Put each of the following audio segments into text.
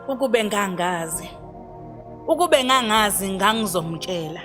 Ukube ngangazi. Ukube ngangazi ngangizomtshela.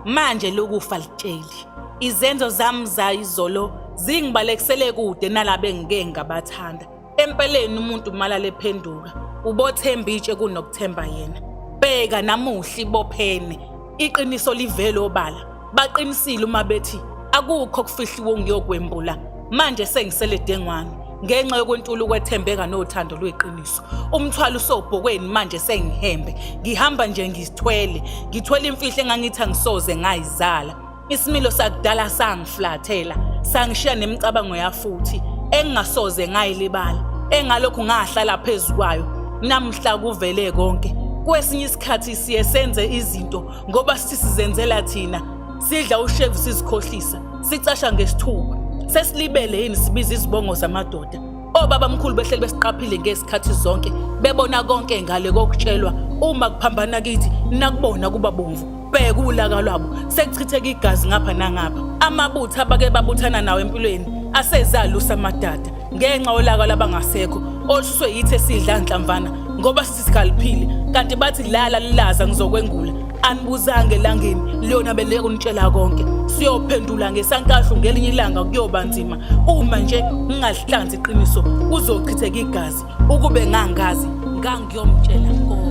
Manje lokufa litsheli. Izenzo zami zayizolo zingibalekisele kude nalabo engike ngabathanda. Empeleni umuntu malale ephenduka ubothemba itshe kunokuthemba yena. Bheka namuhla ibophene. Iqiniso livele obala. Baqinisile uma bethi akukho okufihliwe ongiyokwembula. Manje sengisele dengwane ngenxa yokwentula ukwethembeka nothando lweqiniso. Umthwalo usobhokweni manje sengihembe. Ngihamba nje ngizithwele. Ngithwele imfihlo engangithi angisoze ngayizala. Isimilo sakudala sangiflathela, sangishiya nemicabango yafuthi engingasoze ngayilibala, engalokhu ngahlala phezu kwayo. Namhla kuvele konke. Kwesinye isikhathi siye senze izinto ngoba sithi sizenzela thina, sidla ushevu sizikhohlisa, sicasha ngesithuba. Sesilibele yini sibiza izibongo zamadoda? Obabamkhulu behleli besiqaphile ngezikhathi zonke, bebona konke ngale kokutshelwa. Uma kuphambana kithi nakubona kuba bomvu. Bheka ulaka lwabo, sekuchitheka igazi ngapha nangapha. Amabutho abake babuthana nawo empilweni asezalusa amadada ngenxa yolaka labangasekho olususwe yithi esidla nhlamvana ngoba sithi sikhaliphile kanti bathi lala lilaza ngizokwengula. Anibuzanga elangeni liyona beleke kunitshela konke. Siyophendula ngesankahlu ngelinye ilanga kuyoba nzima uma nje ngingalihlanzi iqiniso kuzochitheka igazi. Ukube ngangazi ngangiyomtshela konke.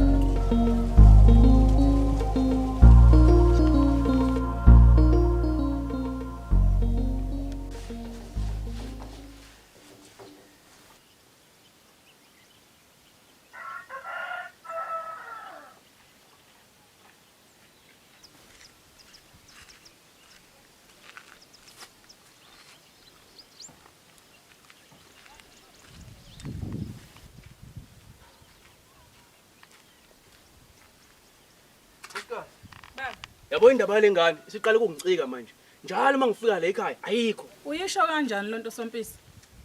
Yabo indaba yale ngane isiqale ukungicika manje. Njalo uma ngifika la ekhaya ayikho. Uyisho kanjani lonto Sompisi?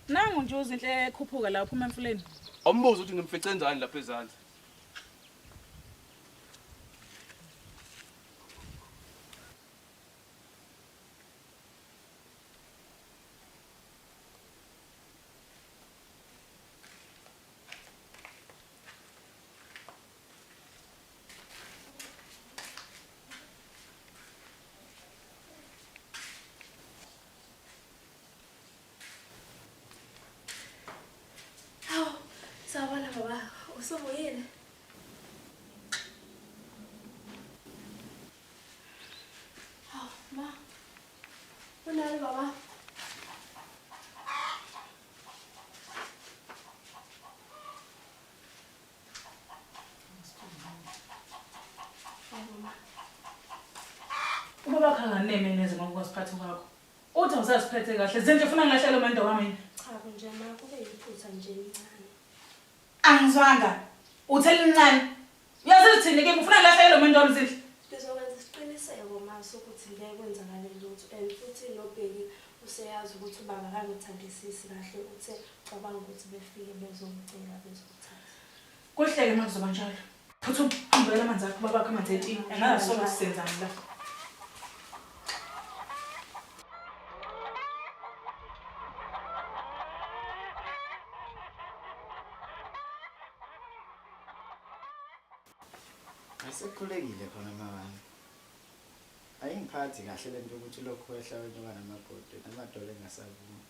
Nangu nje uzinhle ekhuphuka la uphuma emfuleni. Awumbuze ukuthi ngimfice enzani lapha ezansi. Hawu, sawubona baba, usubuyile? Hawu, ma. Unani baba? Ubaba wakho akaneme neze ngokuziphatha kwakho. Uthi awusaziphethe kahle. Zinhle ufuna ngilahlele umendo wami yini? Cha nje ma kube yiphutha nje elincane. Angizwanga. Uthe lincane. Uyazi uthini kimi ufuna ngilahlele umendo wami Zinhle? Ngizokwenza isiqiniseko ma sokuthi ngeke kwenzakale lutho and futhi noBheki useyazi ukuthi ubaba akangithandisisi kahle uthe ucabanga ukuthi befike bezongicela bezongithatha. Kuhleke uma kuzoba njalo. Phuthuma, ngibekela amanzi akho ubaba wakho amanzi etiye. Angazi solo senzani la. Asekhulekile khona mawami. Ayingiphathi kahle lento ukuthi lokhu wehla wenyuka namabhodwe namadolo engasavumi.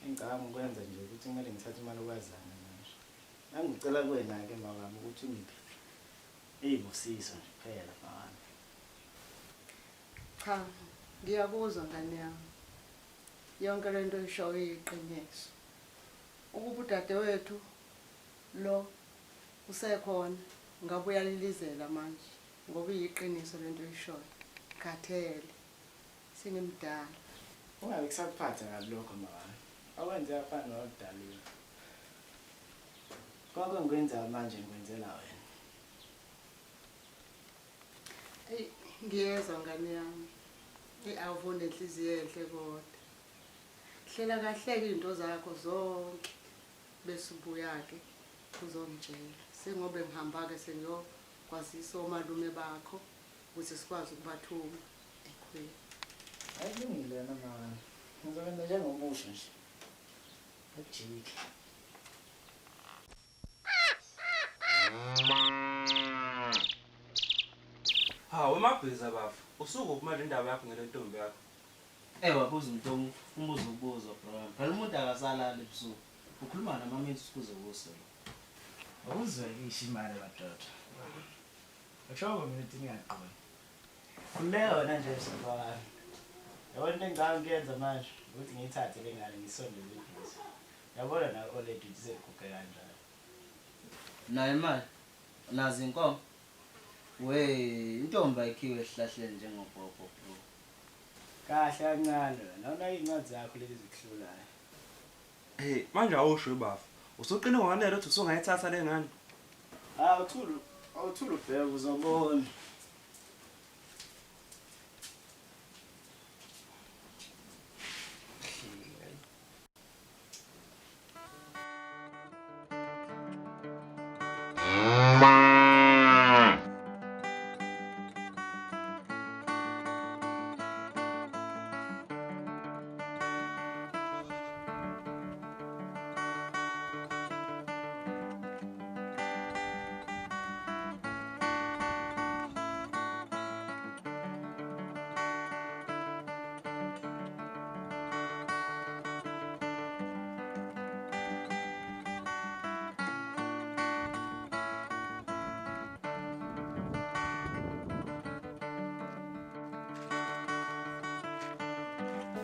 Engicabanga ukwenza nje ukuthi kumele ngithathe umalokazana manje. Ngangicela kuwena-ke mawami ukuthi ungiphe iy'busiso nje kuphela mawami. Cha, ngiyakuzwa ngane yami. Yonke lento oyishoyo iyiqiniso. Ukuba udadewethu lo usekhona ngabe uyalilizela manje ngoba iyiqiniso lento oyishoyo. Ngikhathele. Sengimdala. Ungabe kusakuphatha kabi lokho mawami. Awenze afana nowakudaliwe. Konke engikwenzayo manje ngikwenzela wena. Eyi ngiyezwa ngane yami. Eyi awuve unenhliziyo enhle kodwa. Hlela kahle-ke iy'nto zakho zonke bese ubuya-ke uzongitshela. Sengobe ngihamba-ke sengiyokwazisa omalume bakho ukuze sikwazi ukubathuma ekhweni. Hayi kulungile yena mawami. Ngizokwenza njengoba usho nje. Akujiki. Hawu emabhiza bafu. Usuku manje indaba yakho ngale ntombi yakho. Ewa buza umuntu umbuzo ubuzo bro. Phela umuntu akasalali ebusuku. Ukhuluma namaminthi kuze kuse. Awuzwe isho imali madoda. Usho mina ukuthi ngiyaqonda. Khululeka wena nje msifana. Yabona into engicabanga ukuyenza manje ukuthi ngiyithathe le ngane ngisondeze eduze. Yabona nawe already ukuthi sekuguge kanjani. Nayo imali. Nazo inkomo. We, intombi ayikhiwe esihlahleni njengobhobho bro. Kahle kancane wena. Awunaka iy'ncwadi zakho lezi ezikuhlulayo. Hey, manje awusho bafu. Usuqine ngokwanele ukuthi usungayithatha le ngane. Awuthulu, awuthulu ubheke uzobona.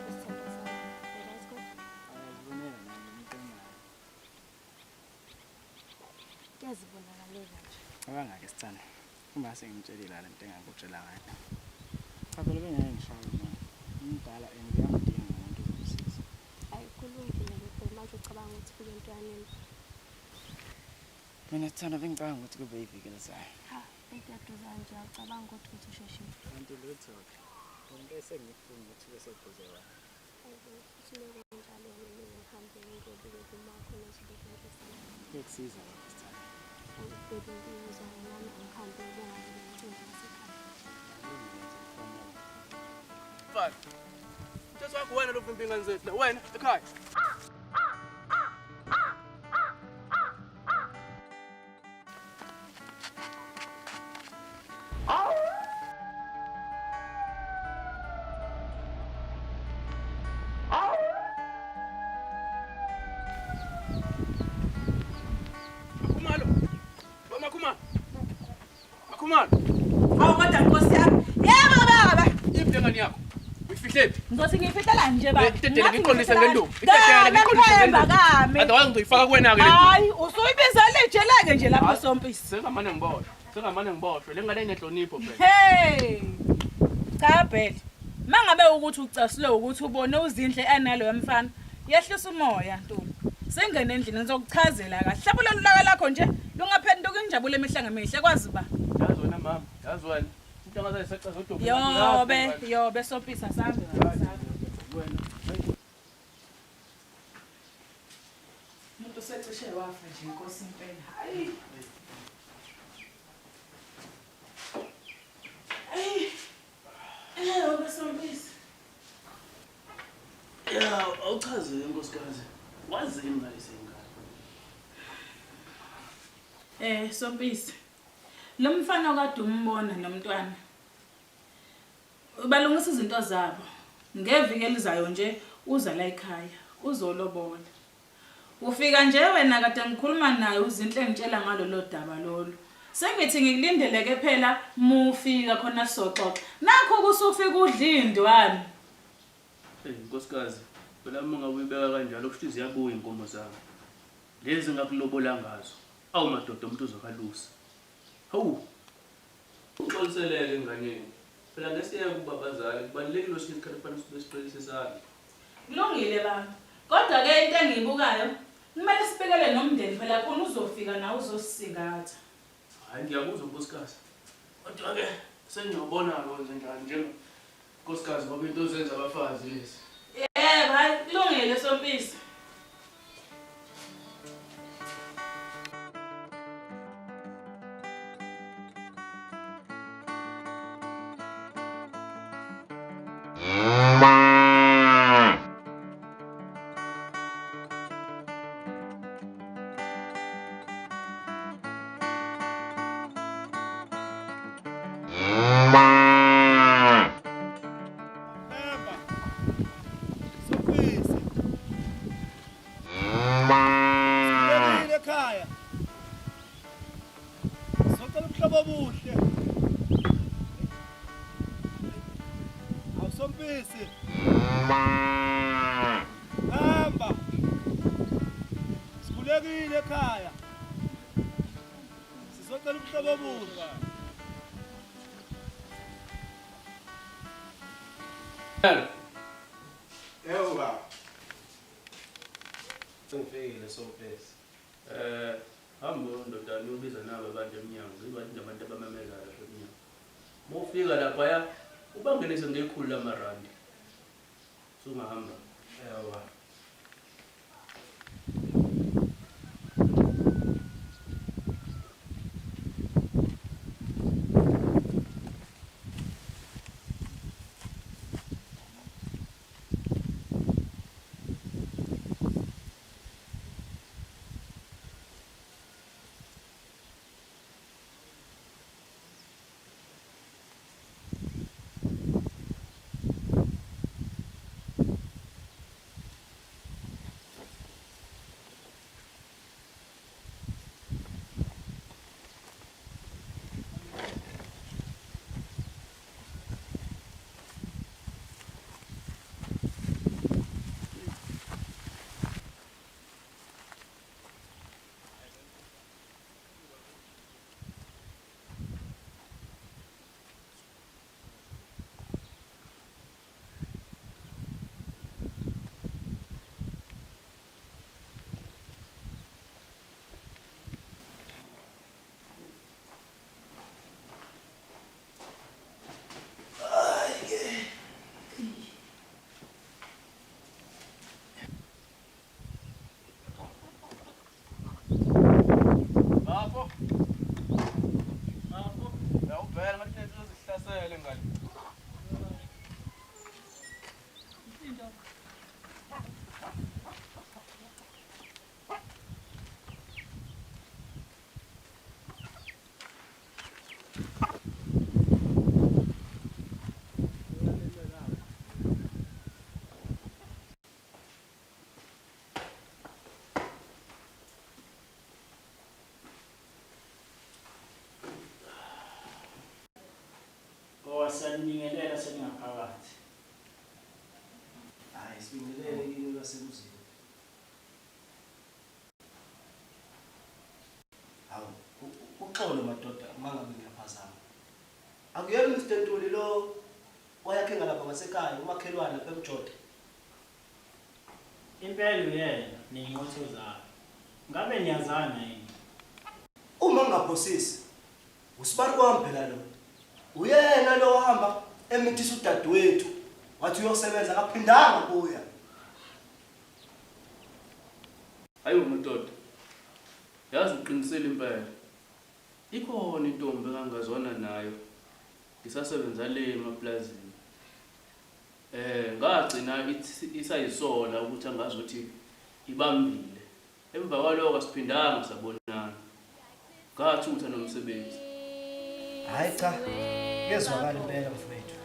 Isithando sami. Right kodwa Uyazibonela nawe into engayo. kuyazibonakalela nje. Cabanga-ke sithando. Uma sengimtshelile le nto engakutshela ngayo. Cha phela bengeke ngishaye mina. Umdala and uyamdinga umuntu ozomsiza. Hayi kulungile ke manje ucabanga ukuthi kube entwaneni. Mina sithando bengicabanga ukuthi kube iviki elizayo. Ha, into eduzane nje awucabanga ukuthi uthi usheshile. Kanti lutho-ke. Into esengifuna ukuthi ube seduze kwami. Hayi futhi njalo mina ngihambe ngiyobika kumakho nezibekela. Kuyokusiza lokho sithando. Baby ngiyozwa nami ngihambe ngibonga umcimbi wasekhaya. Mfana. Mthetho wakho wena lo vimba ingane zethu la. Wena ekhaya. Makhumalo. Makhumalo. Makhumalo. Hawu kodwa Nkosi yami. Yebo baba. Iphi lengane yakho? Uyifihle phi? Nkosi ngiyifihlela nje baba. Itetele ngiqondise ngenduku. Itetele ngiqondise ngenduku. kami. Otherwise ngizoyifaka kuwena-ke le nduku. Hayi, usuyibiza lejeleke nje lapho sompisi. Sengamane ngiboshwe. Sengamane ngiboshwe. Le ngane inenhlonipho phela. Hey. Cha Bhele. Mangabe ukuthi ucasule ukuthi ubone uZinhle enalo mfana, yehlisa umoya Ntuli. Singene endlini ngizokuchazela kahle. Mhlawumbe lolu laka lakho nje lungaphenduka injabulo emihla ngemihle kwazi ba. Yazi wena mama, yazi wena. Into angazayiseqa zodwa. Yobe, yobe sompisi asambe. Umuntu usecishe wafa nje inkosi impela. Hayi. Hayi. Yobe sompisi. Ya, awuchaze nkosikazi. Wazini ngalesi ngane? Sompisi. Lo mfana okade umbona nomntwana. Balungisa izinto zabo. Ngeviki elizayo nje uza la ekhaya, uzolobola. Ufika nje wena kade ngikhuluma naye uZinhle ngitshela ngalolo daba lolu. Sengithi ngikulindeleke phela mufika khona sizoxoxa. Nakho kusufika udla indwane. Hey nkosikazi, phela uma ngabe uyibeka kanjalo kusho ukuthi ziyabuya inkomo zami. Lezi ngakulobola ngazo. Awu madoda umuntu uzokalusa. Hawu. Uxoliseleke enganeni. Phela ngesiyeke kuba abazali kubalulekile ukuthi isikhathi kufanele sibe siqinisisana. Kulungile baba. Kodwa ke into engiyibukayo kumele sibikele nomndeni phela khona uzofika nawe uzosisingatha. Hayi ngiyakuzwa nkosikazi. Kodwa ke sengiyobona-ke wenze njani njengo nkosikazi ngoba into ozenza abafazi lezi. Yebo, hayi kulungile sompisi. Sizocela ubuhlobo obuhle. Awusompisi. Hamba. Sikhulekile ekhaya. Sizocela ubuhlobo obuhle. Yebo baba. Sengifikile sompesi. Eh, hamba ndodana uyobiza nabo abantu emnyango, ibantu abantu abamemezayo lapha emnyango. Uma ufika laphaya ubangenise ngekhulu lamarandi. Sungahamba. Yebo baba. Bafo. Bafo. Uyawubheka ngathi lezi zihlasele ngale. Owasanibingelela seningaphakathi. Hayi sibingelele kini basemzini. Hawu, uxolo madoda uma ngabe ngiyaphazama. Akuyena uMr Ntuli lo oyakhe ngalapha ngasekhaya umakhelwane lapha eMjode. Impela uyena ney'nqotho zakhe. Ngabe niyazana yini? Uma ngingaphosisi, usibari kwami phela lo. Uyena lo ohamba emithisa udadewethu wathi uyosebenza akaphindanga kubuya. Hayibo madoda. Yazi uqinisile impela. Ikhona intombi engangazwana nayo ngisasebenza le emaplazini. Eh ngagcina isayisola ukuthi angazi ukuthi ibambile. Emva kwaloko asiphindanga sabonana. Ngathutha nomsebenzi. Hayi cha, kuyezwakala impela mfowethu.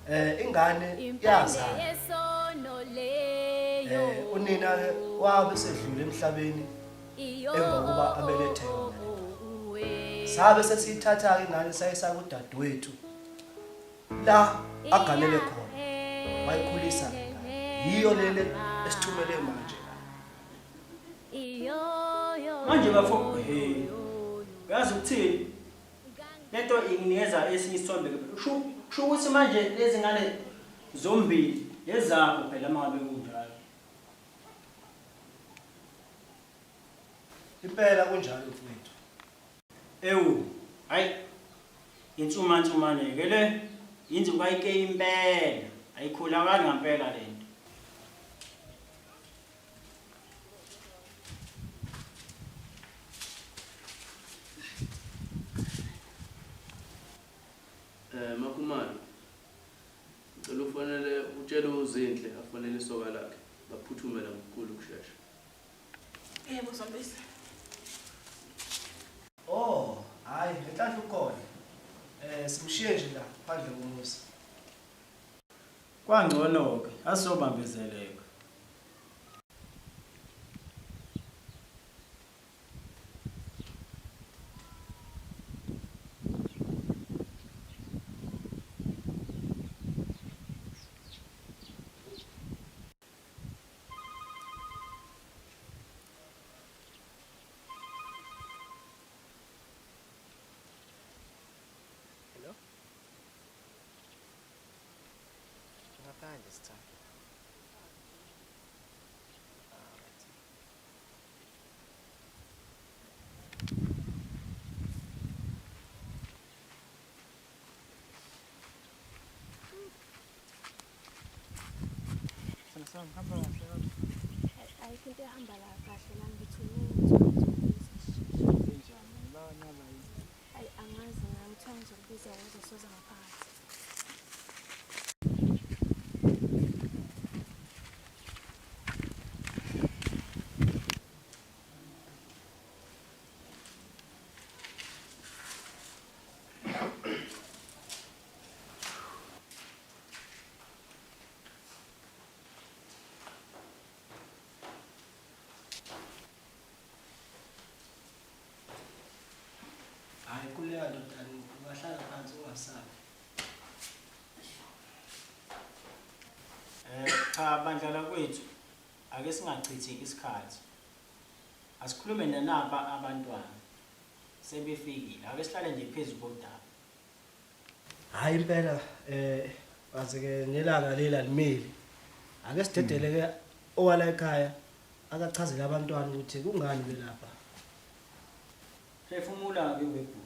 Eh ingane yazala. Eh unina wabe sedlule emhlabeni emva kokuba abelethe yona. Sabe sesiyithatha-ke ingane sayisa kudadewethu la aganele khona wayikhulisa yiyo lele esithumele manje manje bafo he uyazi ukuthini lento inginikeza esinye isithombe kusho ukuthi manje lezi ngane zombili lezakho phela uma ngabe kunjalo impela kunjalo mfowethu Ewu, hayi insumansumane-ke le inzuka ayike impela ayikholakali ngampela le nto. Eh Makhumalo. Ngicela ufanele utshele uZinhle afonele isoka lakhe baphuthume la ngokukhulu ukushesha. Yebo Zombisi. Oh, hayi ngenhlanhla ukhona. Eh simshiye nje la phandle komuzi. Kwangcono-ke asobambezeleka. Mntwana hamba kahle kodwa. Ayikho into ehamba la kahle la ngithunywe ukuthi ngizokubiza. Enjani? Bawanqaba yini? Ayi angazi ngami kuthiwa ngizokubiza ukuze soza ngaphakathi. Hayi kuleya ndodana ungahlala phansi ungasabi. Cha bandla lakwethu ake singachithi isikhathi. Asikhulume nanapa abantwana sebefikile. Ake sihlale nje phezu kodaba. Hayi impela eh waze ke nelanga lela limeli. Ake sidedele ke owala ekhaya akachazele abantwana ukuthi kungani belapha. Phefumula ke webhuti.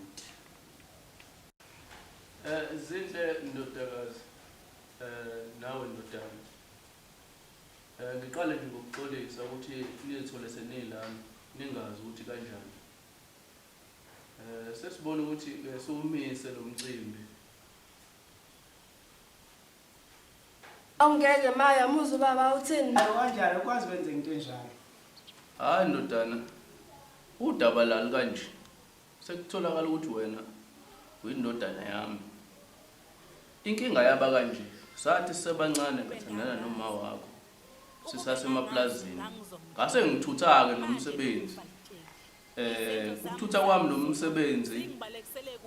Zinhle ndodakazi nawe ndodana. Ngiqale nje ngokuxolisa ukuthi nizithole senilana ningazi ukuthi kanjani. Sesibona ukuthi ke siwumise lo mcimbi. Awungeke maya muzwa ubaba uthini? Kanjani ukwazi kwenza into enjalo? Hayi ndodana, udaba lali kanje. Sekutholakala ukuthi wena uyindodana yami. Inkinga yaba kanje, sathi sisebancane ngathandana noma wakho. Sisasemaplazini. Ngase ngithutha-ke nomsebenzi. Ukuthutha kwami nomsebenzi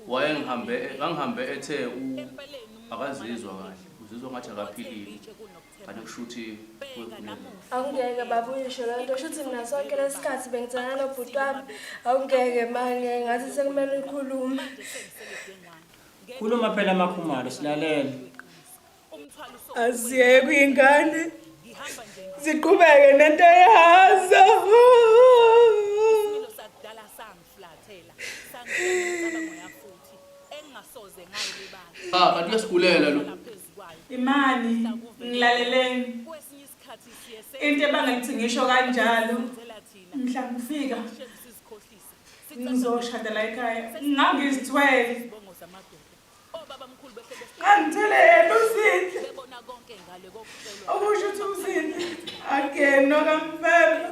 wayengihambe ngangihambe ethe akazizwa kahle. Uzizwa ngathi akaphilile. Kanti kusho ukuthi wekhulelwe. Awungeke baba uyisho le nto shuthi mina sonke lesikhathi bengithanda nobhuti wami. Awungeke manje ngathi sekumele ukhulume. Khuluma phela makhumalo silalele. Aziyeke iy'ngane ziqhubeke nento yazo. Ah, kanti uyasigulela lo. Imani, ngilaleleni. Into ebangela ukuthi ngisho kanjalo mhla ngifika ngizoshada la ekhaya ngangizithwele. Ngangithwele yena uZinhle. Okusho ukuthi uZinhle akuyena okaMfemfe.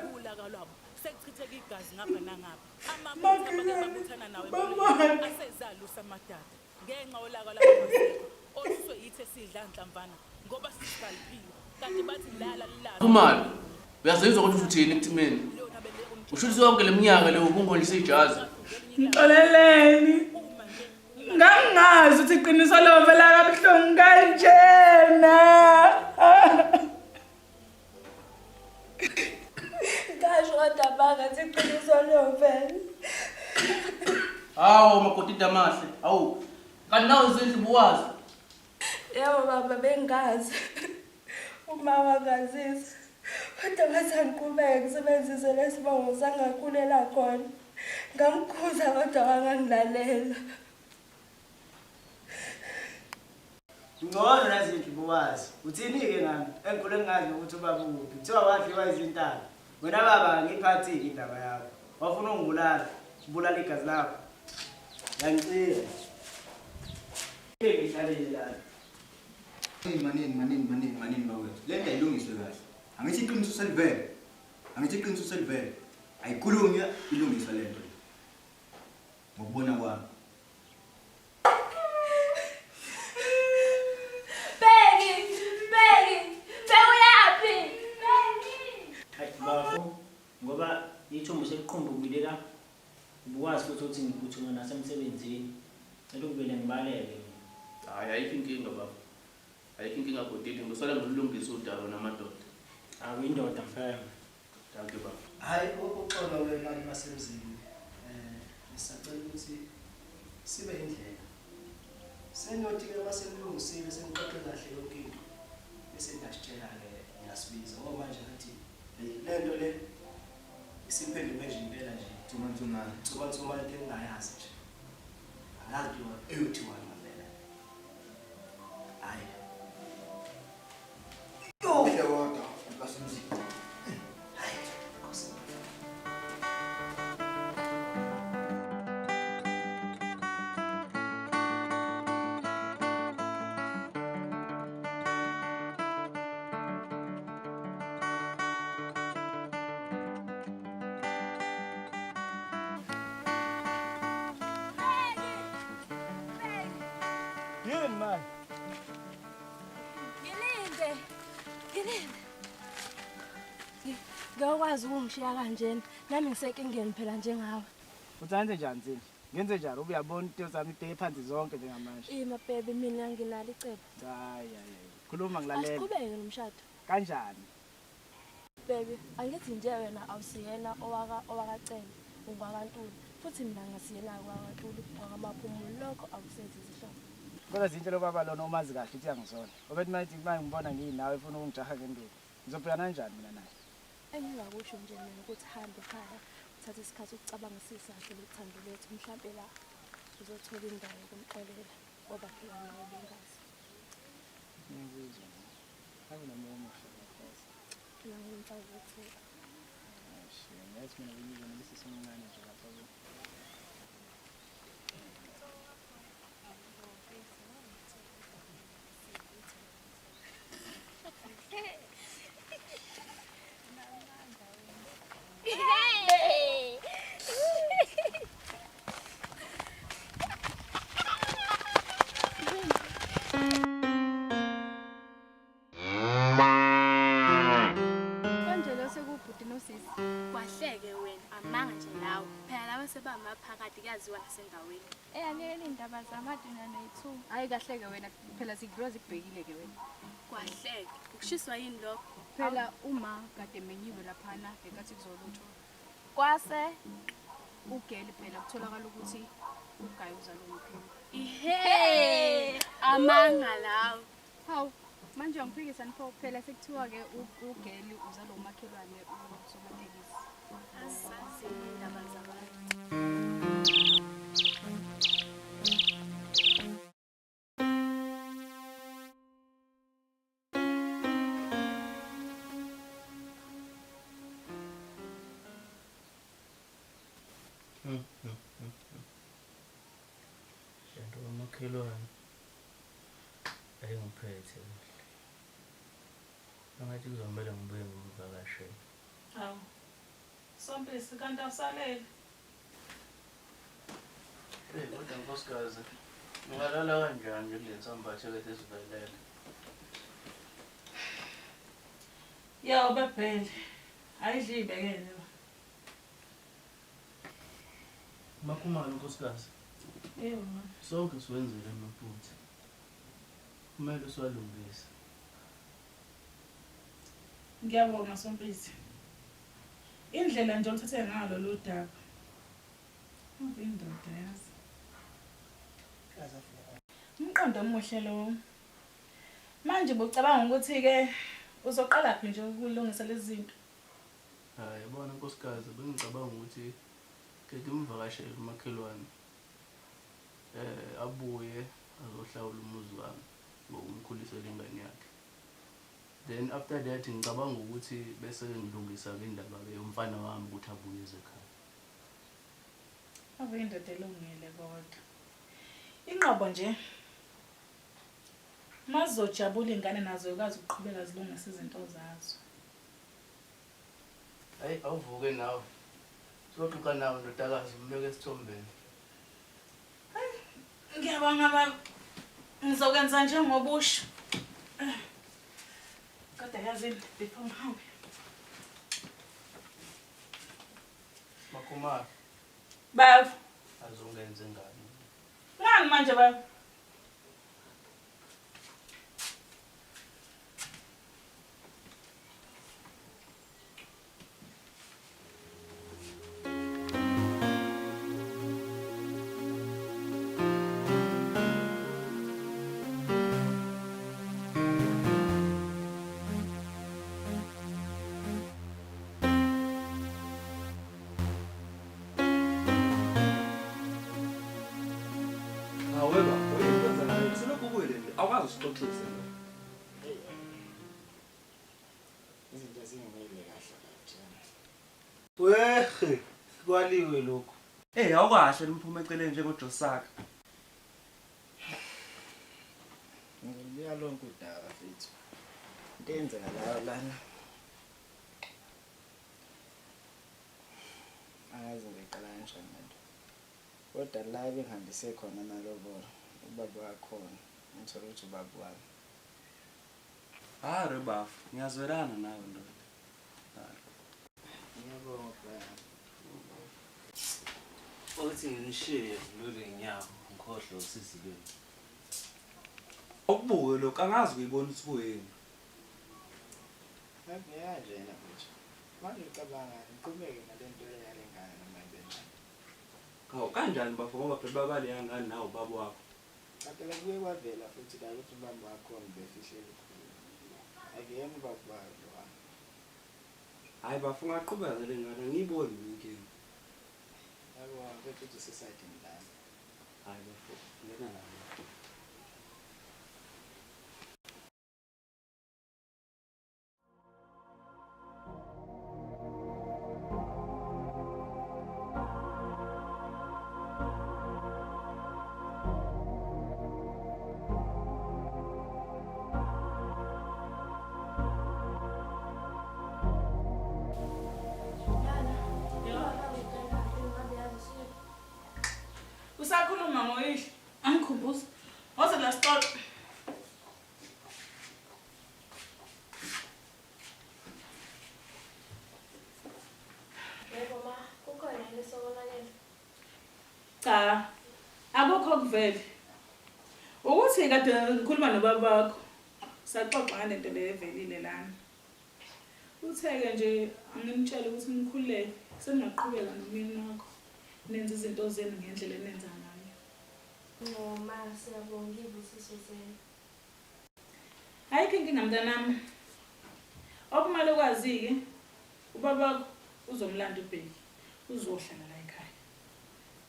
Khumalo, uyazizwa ukuthi uthini kuthimeni? Usho ukuthi yonke leminyaka leyo ubungondlisa ijazi. Ngixoleleni. Ngangingazi ukuthi iqiniso lovela kabuhlungu kanjena. Ngasho kodwa bangathi iqiniso lovela. Hawu makoti amahle. Hawu. Kanti nawe Zinhle ubuwazi. Yebo baba bengazi. Uma wangazisa. Kodwa ngathi angiqhubeke ngisebenzise lesibongo sangakhulela khona. Ngamkhuza kodwa wangangilalela. Ngcono nazinhle ubuwazi. Uthini-ke ngami? Engikhule ngingazi nokuthi ubaba ukuphi. Kuthiwa wadliwa izintaba. Wena baba angiyiphathi-ke indaba yakho. Wafuna ungibulala. Ubulala igazi lakho. Yangicika. Ngihlalele lana. Manini manini manini manini bakwethu. Le nto ayilungiswe kahle. Angithi iqiniso selivele. Angithi iqiniso selivele. Ayikhulunywa ilungiswe le nto. Ngokubona kwami. Bheki, Bheki, Bheki uyaphi? Bheki. Hayi bafo ngoba ithumbu seliqhumbukile la. Ubuwazi futhi ukuthi ngiphuthuma nasemsebenzini. Cela ukuvele ngibaleke mina. Hayi ayikho inkinga baba. Ayikho inkinga Godide, ngizosala ngilungisa udaba namadoda. Awuyindoda mfana. Thank you baba. Hayi uxolo ke bantu basemzini. Ngisacela ukuthi sibe indlela. Senothi ke masenilungisile senixoxe kahle yonke into. Bese niyasitshela ke niyasibiza ngoba manje ngathi le nto le isiphenduke nje impela nje. Tsumatsumane. Tsumatsumane into engingayazi nje. Angazi kuthiwa eyothiwani ngempela. Hayi. Kuhle kodwa. Ngeke ukwazi ukungishiya kanjena. Nami ngisenkingeni phela njengawe. Uthi angenze njani Zinhle? Ngenze njani? Uba uyabona into zami ibheke phansi zonke njengamanje. Ima baby mina nginalo icebo. Hayi hayi. hayi. Khuluma ngilalela. Asiqhubeke nomshado. Kanjani? Baby, angithi nje wena awusiyena owaka owakaCele, ungwakaNtuli. Futhi mina ngasiyena owakaNtuli, owakamaphumulo. Lokho akusenzi izihlobo. Kodwa Zinhle lo baba lona umazi kahle ukuthi uyangizona. Obethi mayethi uma ngibona nginawe efuna ukungijaha ngenduku. Ngizobhekana kanjani mina naye? Engingakusho nje mina ukuthi hamba ekhaya, uthathe isikhathi ukucabangisisa kahle lothando lwethu. Mhlampe la uzothola indawo yokumxolela ngoba phela nawe bengazi. Ngiyakuzwa. Ave nomoya omuhle kakhulu. Phela ngumfazi wethuka. Eish, yazi mina bengizwa nalesi somncane nje lapha ku. Konje lo sekubhuti nosisi. Kwahleke wena amanga nje lawo. Phela laba sebamaphakathi kuyaziwa nasendaweni. Eyanele indaba zamadina nethu. Hayi kahleke wena phela zikudlula zikubhekile ke wena. Kwahleke. Ukushiswa yini lokho? Phela uma kade menyiwe laphana ngenkathi kuzolutho. Kwase Ugeli phela kutholakala ukuthi ugayi uzalwa umphini. Ihe! Amanga lawo. Hawu manje uyangiphikisa nipho phela sekuthiwa ke ugeli uzalwa umakhelwane usomatekisi. Asazi indaba zabantu. Lento kamakhelwane ayingiphethe kahle. Angathi kuzomele ngibuye ngimvakashele. Hawu. Sompisi kanti awusalele. Hey, kodwa nkosikazi, ungalala kanjani nje kule nsambathe kade sivelele? Yo bebhele. Ayidli ibekele. Makhumalo nkosikazi. Yebo mama. Sonke siwenzile amaphutha. Kumele siwalungise. Ngiyabonga Sompisi. Indlela nje oluthathe ngayo lolu daba. Uve indoda yazi. Umqondo omuhle lowo. Manje bucabanga ukuthi-ke uzoqala phi nje ukulungisa lezi zinto? Hayi yabona nkosikazi bengicabanga ukuthi ke ngimvakashele umakhelwane. Eh abuye azohlawula umuzi wami ngokumkhulisela ingane yakhe. Then after that ngicabanga ukuthi bese ngilungisa ke indaba ke yomfana wami ukuthi abuye eze ekhaya. Ave indoda elungile kodwa. Inqobo nje mazojabula ingane nazo ikwazi ukuqhubeka zilungise izinto zazo. Hayi awuvuke nawe. Soxoxa nawe ndodakazi umbeke esithombeni. Ngiyabonga baba. Ngizokwenza njengoba usho. Kodwa yazini before ngihambe. Makhumalo Baba, azongenza ingane. ngani manje baba? Hawe baba, uyini kwenzakalayo? Selokhu ubuyile nje, awukaze usixoxise lo. Izinto zingimile kahle kathina. Wehe, kwaliwe lokhu. Eh, awukahle niphuma eceleni njengoJosaka. Ngizolubika lonke udaba mfethu. Into eyenzekalayo lana. Angazi ngizoyiqala kanjani lento. Kodwa la ebengihambise khona amalobolo, ubaba wakhona, ngithole ukuthi ubaba wami. Hayi bafo, ngiyazwelana nawe ndoda. Hayi. Othi nginishiye ngilule nginyawo ngikhohlwe usizi lwenu. Awukubuke lokhu angazi kuyibona ukuthi kuyini. Ngiyanje mfethu. Manje ucabanga ngiqhubeke nalento yale ngane noma ibenjani? Hawu kanjani bafo ngoba phela baba leya ngane nawe ubaba wakho. Cha phela kuye kwavela futhi la ukuthi ubaba wakhona ubefihle lukhulu. Akuyena ubaba wayo lowa. Hhayi bafo ungaqhubeka nale ngane angiyiboni mina inkinga. Yabo mfethu uthi usesayidini lami. Hhayi bafo ngena la bafo. Usakhuluma ngoyihlo, angikhumbuza. Woza la sixoxe. Yebo ma, kukhona yini esokonakele? Cha, akukho okuvele. Ukuthi kade ngikhuluma nobaba wakho, saxoxa ngale nto le evelile lana. Uthe-ke nje anginitshele ukuthi nikhululeke, seningaqhubeka nomyeni wakho, nenze izinto zenu ngendlela enenza ngayo. No ma, siyabonga iy'busiso zenu. Ayikho inkinga mntanami. Okumele ukwazi-ke, ubaba wakho uzomlanda uBheki, uzohlala la ekhaya.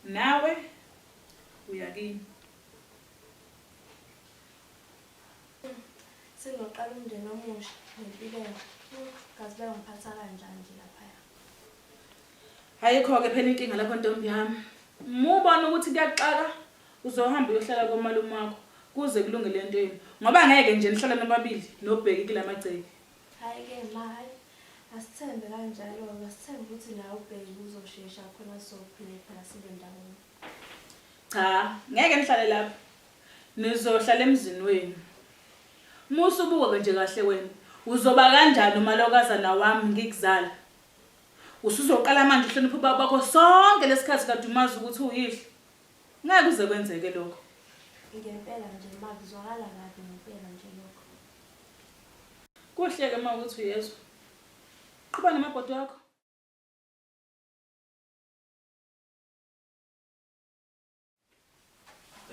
Nawe uya kini. Sengiyoqala umndeni omusha nempilo entsha. Kazi bayongiphatha kanjani nje laphaya. Ayikho-ke phela inkinga lapho ntombi yami. Uma ubona ukuthi kuyakuxaka, uzohamba uyohlala komalume wakho kuze kulunge le nto yenu. Ngoba ngeke nje nihlale nobabili noBheki kula magceke. Hhayi-ke ma, hhayi asithembe kanjalo-ke, asithembe ukuthi naye uBheki uzoshesha khona sizophinde phela sibe ndawonye. Cha, ngeke nihlale lapho. Nizohlala emzini wenu. Uma usubuka-ke nje kahle wena, uzoba kanjani umalokazana wami ngikuzala? Usuzoqala manje uhloniphe ubaba wakho sonke lesikhathi kade umazi ukuthi uyihlo. Ngeke kuze kwenzeke lokho. Ngempela nje ma, kuzwakala kabi ngempela nje lokho. Kuhle-ke uma ukuthi uyezwa. Qhuba namabhodwe akho.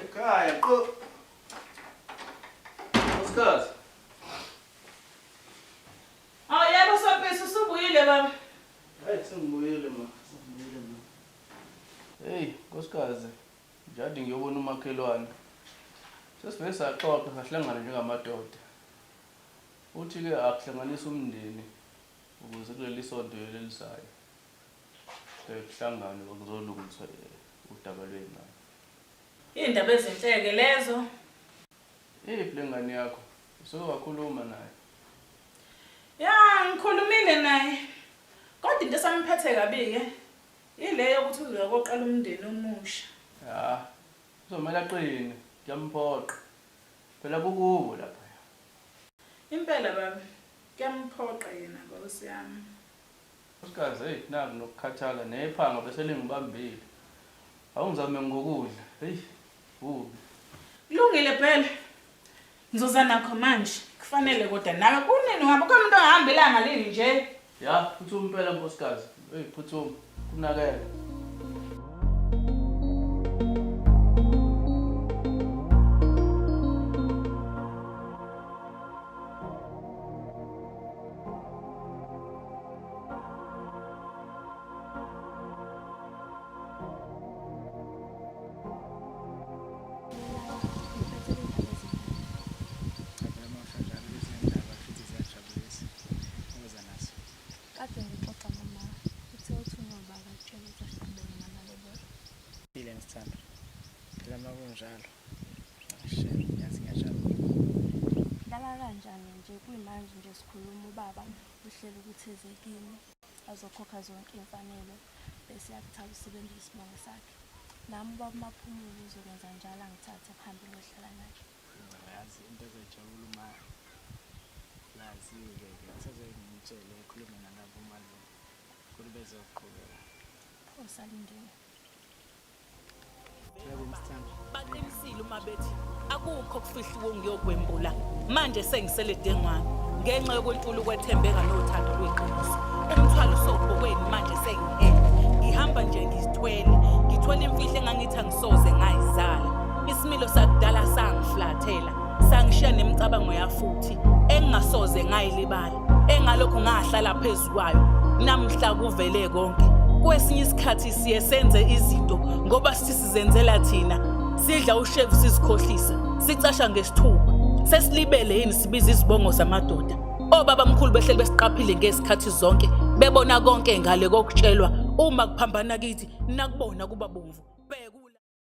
Ekhaya qo. Nkosikazi. Awu yebo Sompisi usubuyile baba. Hayi sengibuyile ma, sengibuyile ma. Hey nkosikazi, njadi ngiyobona umakhelwane. Sesivele saxoxa sahlangana njengamadoda. Uthi-ke akuhlanganise umndeni ukuze kuleli sonto lelizayo kuhlanganwe kuzolungiswa udaba lwey'ngane. Iy'ndaba ezinhle-ke lezo. Iphi le ngane yakho? Usuke wakhuluma naye? Ya, ngikhulumile naye. Kodwa into esamphethe kabi-ke ile yokuthi uzoya koqala umndeni omusha. Ya, kuzomele aqine, kuyamphoqa. Phela kukubo laphaya. Impela baba, kuyamphoqa yena nkosi yami. Nkosikazi, heyi naku nokukhathala nephanga bese lingibambile. Awungizame ngokudla. Heyi, kubi. Kulungile phela. Ngizoza nakho manje. Kufanele kodwa nawe kunini uhamba khona umuntu ohamba ilanga linje. Ya, phuthuma impela nkosikazi. Heyi, phuthuma. Kunakele. Cha phela uma usho njalo lezi ndaba futhi ziyajabulisa. Oza nazo. Kade ngixoxa noma uthe uthunywa ubaba akutshela ukuthi asiqhubeke namalobolo. Phile sithandwa. Phela uma kunjalo. Shem, yazi ngiyajabula. Dlala kanjani nje kuyimanje nje sikhuluma ubaba uhlela ukuthi eze kimi azokhokha zonke iy'mfanelo bese yakuthatha usebenzisa isibongo sakhe. Nami ubaba uMaphumulo uzokwenza njalo angithathe ngihambe ngiyohlala naye. Yazi into ezoyijabula uma lazi-ke ke kusazoke ngimtshele ekhulume nalabo umalume. Mkhulu bezoqhubeka. Pho salindile. Yebo msithando. Baqinisile uma bethi akukho okufihliwe ngiyokwembula. Manje sengisele dengwane ngenxa yokwentula ukwethembeka nothando lweqiniso. Umthwalo usobhokweni manje sengihele. Ngihamba nje ngizithwele, ngithwele imfihlo engangithi angisoze ngayizala. Isimilo sakudala sangiflathela, sangishiya nemicabango yafuthi engingasoze ngayilibala, engalokhu ngahlala phezu kwayo. Namhla kuvele konke. Kwesinye isikhathi siye senze izinto ngoba sithi sizenzela thina, sidla ushevu sizikhohlisa, sicasha ngesithupha. Sesilibele yini sibiza izibongo zamadoda? Obaba mkhulu behleli besiqaphile ngezikhathi zonke, bebona konke ngale kokutshelwa. Uma kuphambana kithi nakubona kuba bomvu.